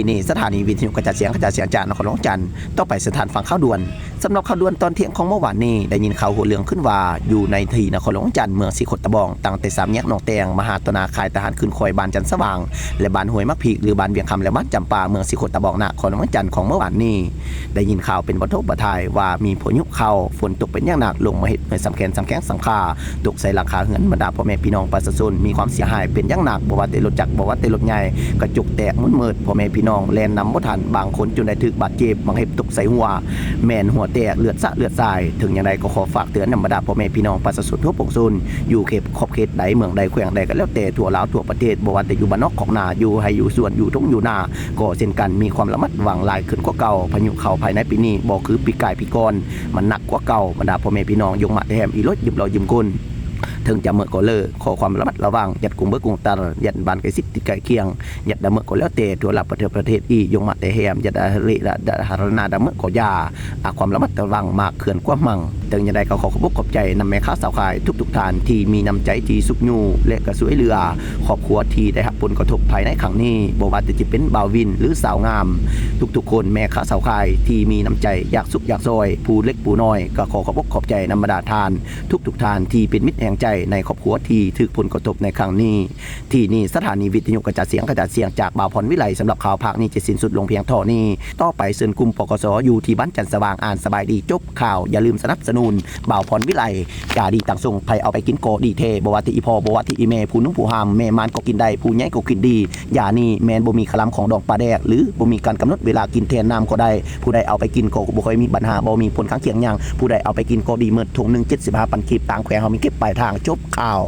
ທີ່ນີ້ສະຖານີວິທະຍຸກະຈາຍສຽງ ກະຈາຍສຽງຈາກນະຄອນຫຼວງວຽງຈັນ. ຕໍ່ໄປເຊີນທ່ານຟັງຂ່າວດ່ວນ. ສຳລັບຂ່າວດ່ວນຕອນທ່ຽງຂອງມື້ວານນີ້ ໄດ້ຍິນຂ່າວຮູ້ເລື່ອງຂຶ້ນວ່າ ຢູ່ໃນທີ່ນະຄອນຫຼວງວຽງຈັນ ເມືອງສີໂຄດຕະບອງ ຕັ້ງແຕ່ສາມແຍກໜອງແຕງ ມາຫາຕໍ່ໜ້າຄ້າຍທະຫານຂຶ້ນຄອຍ ບ້ານຈັນສະຫວ່າງ ແລະ ບ້ານຫ້ວຍໝາກພິກ ຫຼື ບ້ານວຽງຄຳ ແລະ ບ້ານຈຳປາ ເມືອງສີໂຄດຕະບອງ ນະຄອນຫຼວງວຽງຈັນ ຂອງມື້ວານນີ້ ໄດ້ຍິນຂ່າວເປັນປະໂທບປະທາຍວ່າ ມີພາຍຸເຂົ້າ ຝົນຕົກເປັນຢ່າງໜັກ ລົງມາເຮັດໃຫ້ສຳແຄນ ສຳແຄງ ສຳຄາ ຕົກໃສ່ຫຼັງຄາເຮືອນບັນດາພໍ່ແມ່ພີ່ນ້ອງປະຊາຊົນ ມີຄວາມເສຍຫາຍເປັນຢ່າງໜັກ, ບໍ່ວ່າແຕ່ລົດຈັກ ບໍ່ວ່າແຕ່ລົດໃຫຍ່ ກະຈົກແຕກໝົດເໝິດ. ພໍ່ແມ່ພີ່ນ້ອງແລ່ນນຳບໍ່ທັນ, ບາງຄົນຈົນໄດ້ຖືກບາດເຈັບ, ບາງເຮັບຕົກໃສ່ຫົວ ແມ່ນຫົວແຕກເລືອດສະເລືອດສາຍ. ເຖິງຢ່າງໃດກໍຂໍຝາກເຕືອນນຳບັນດາພໍ່ແມ່ພີ່ນ້ອງປະຊາຊົນທົ່ວປວງຊົນ ຢູ່ເຂດຂອບເຂດໃດ ເມືອງໃດ ແຂວງໃດກໍແລ້ວແຕ່ ທົ່ວລາວທົ່ວປະເທດ, ບໍ່ວ່າແຕ່ຢູ່ບ້ານນອກຄອກນາ ຢູ່ໄຮ່ຢູ່ສວນ ຢູ່ທົ່ງຢູ່ນາ ກໍເຊັ່ນກັນ ມີຄວາມລະມັດລະວັງຫຼາຍຂຶ້ນກວ່າເກົ່າ. ພາຍຸເຂົ້າພາຍໃນປີນີ້ບໍ່ຄືປີກາຍປີກ່ອນ ມັນໜັກກວ່າເກົ່າ. ບັນດາພໍ່ແມ່ພີ່ນ້ອງ ຍົກມາແຕ່ແຮມ ອີ່ລົດຢືມເຫຼົ້າຢືມກົນ ເຖິງຈະເມີກໍເລີ ຂໍຄວາມລະມັດລະວັງ ຢ່າກົງເບີກົງຕັນ ຢ່າບ້ານໃກ້ຊິດຕິດໃກ້ຄຽງ ຢ່າດາເມີກໍແລ້ວແຕ່ ທົ່ວລາວປະເທດ ປະເທດອີ່ ຍົກມາແຕ່ແຮມ ຢ່າດາເລດາດາຫາລະນາດາເມີກໍຢ່າ ອາ ຄວາມລະມັດລະວັງມາກເຄື່ອນກວ່າໝັ່ງ. ເຖິງຢ່າງໃດກໍຂໍຂອບອົກຂອບໃຈນຳແມ່ຄ້າຊາວຂາຍທຸກໆທ່ານ ທີ່ມີນ້ຳໃຈທີ່ຊຸກຍູ້ ແລະ ກະຊ່ວຍເຫຼືອຄອບຄົວທີ່ໄດ້ຮັບຜົນກະທົບພາຍໃນຄັ້ງນີ້ ບໍ່ວ່າແຕ່ຈະເປັນບ່າວວິນ ຫຼື ສາວງາມ ທຸກໆຄົນ ແມ່ຄ້າຊາວຂາຍທີ່ມີນ້ຳໃຈຢາກຊຸກຢາກຊ່ອຍ ຜູ້ເລັກຜູ້ນ້ອຍ ກໍຂໍຂອບອົກຂອບໃຈນຳບັນດາທ່ານ ທຸກໆທ່ານທີ່ເປັນມິດແຮງໃຈໃນຄອບຄົວທີ່ຖືກຜົນກະທົບໃນຄັ້ງນີ້. ທີ່ນີ້ສະຖານີວິທະຍຸກະຈາຍສຽງ ກະຈາຍສຽງຈາກບ່າວພອນວິໄລ. ສຳລັບຂ່າວພາກນີ້ຈະສິ້ນສຸດລົງພຽງເທົ່ານີ້. ຕໍ່ໄປເຊີນກຸ່ມ ປກສ ຢູ່ທີ່ບ້ານຈັນສະຫວ່າງ ອ່ານສະບາຍດີຈົບຂ່າວ. ຢ່າລືມສະໜັບສະໜູນບ່າວພອນວິໄລ ຢາດີຕາງຊົງ ໃຜເອົາໄປກິນກໍດີແທ້ ບໍ່ວ່າແຕ່ອີ່ພໍ່ ບໍ່ວ່າແຕ່ອີ່ແມ່ ຜູ້ໜຸ່ມຜູ້ຫາມ ແມ່ມ່ານກໍກິນໄດ້ ຜູ້ໃຫຍ່ກໍກິນດີ. ຢານີ້ແມ່ນບໍ່ມີຄະລຳຂອງດອງປາແດກ ຫຼື ບໍ່ມີການກຳນົດເວລາກິນແທນນ້ຳກໍໄດ້. ຜູ້ໃດເອົາໄປກິນກໍບໍ່ຄ່ອຍມີບັນຫາ ບໍ່ມີຜົນຂ້າງຄຽງຫຍັງ. ຜູ້ໃດເອົາໄປກິນກໍດີເໝິດ. ຖົງໜຶ່ງ ເຈັດສິບຫ້າພັນກີບ ຕ່າງແຂວງເຮົາມີເກັບປາຍທາງ. ຈົບຂ່າວ.